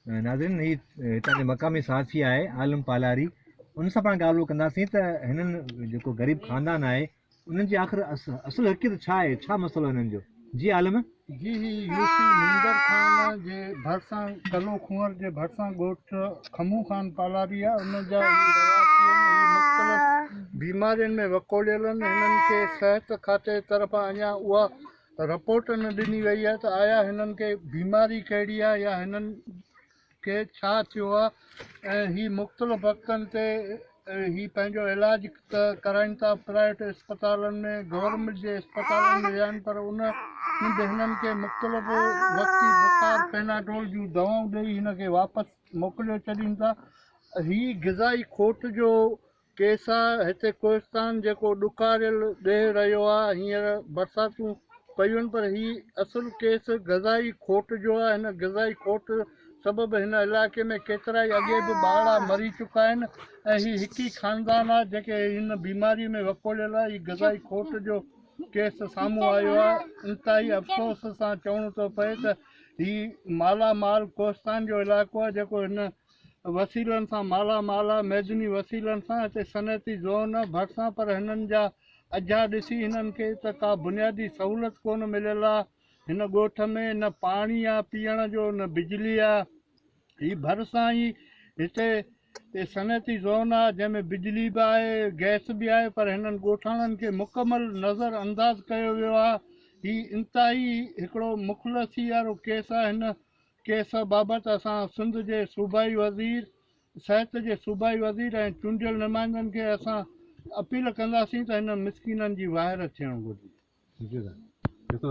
ناظرين هي هتان جو مقامي صحافي آهي عالم پالاري ان سان پاڻ ڳالهه ٻولهه ڪنداسين ته هنن جيڪو غريب خاندان آهي انهن جي آخر اصل حقيقت ڇا آهي ڇا مسئلو هنن جو جي عالم. جي هي يو سي ميندر خان جي ڀرسان ڪلو کنور جي ڀرسان ڳوٺ کمون خان پالاري آهي ان جا هي رهواسي آهن هي مختلف بيمارين ۾ وڪوڙيل آهن هنن کي صحت کاتي طرفان اڃا اها رپورٽ نه ڏني وئي آهي ته آيا هنن کي بيماري ڪهڙي آهي يا هنن کي ڇا ٿيو آهي ۽ هي مختلف وقتن تي هي پنهنجو علاج ته ڪرائين ٿا پرائيويٽ اسپتالن ۾ گورنمينٽ جي اسپتالن ۾ ويا آهن پر ان به هنن کي مختلف وقتي بخار پيناڊول جون دوائون ڏئي هن کي واپس موڪليو ڇڏين ٿا هي غذائي کوٽ جو ڪيسا هتي ڪوهستان جيڪو ڏڪاريل ڏيهه رهيو آ، هينئر برساتون پيون پر هي اصل ڪيس غذائي کوٽ جو آ، هن غذائي کوٽ سبب هن علائقي ۾ ڪيترائي اڳي به ٻارڙا مري چڪا آهن ۽ هي هڪ ئي خاندان آ جيڪي هن بيماري ۾ وڪوڙيل آ، هي غذائي کوٽ جو ڪيس سامهون آيو آ، انتهائي افسوس سان چوڻو ٿو پئي ته هي مالا مال ڪوهستان جو علائقو آ جيڪو هن وسيلن سان مالا مال آ، معدني وسيلن سان هتي صنعتي زون آ ڀرسان پر هنن جا اجها ڏسي هنن کي ته ڪا بنيادي سهولت ڪونه مليل آ، هن ڳوٺ ۾ نه پاڻي آ پيئڻ جو نه بجلي آ، هي ڀرسان ئي هتي صنعتي زون آ جنهن ۾ بجلي به آهي گئس به آهي پر هنن ڳوٺاڻن کي مڪمل نظر انداز ڪيو ويو آ، هي انتهائي هڪڙو مخلصي وارو ڪيس آ هن ڪيس بابت اسان سنڌ جي صوبائي وزير، صحت جي صوبائي وزير ۽ چونڊيل نمائندن کي اسان اپيل ڪنداسين ته هنن مسڪينن جي واهر ٿيڻ گهرجي.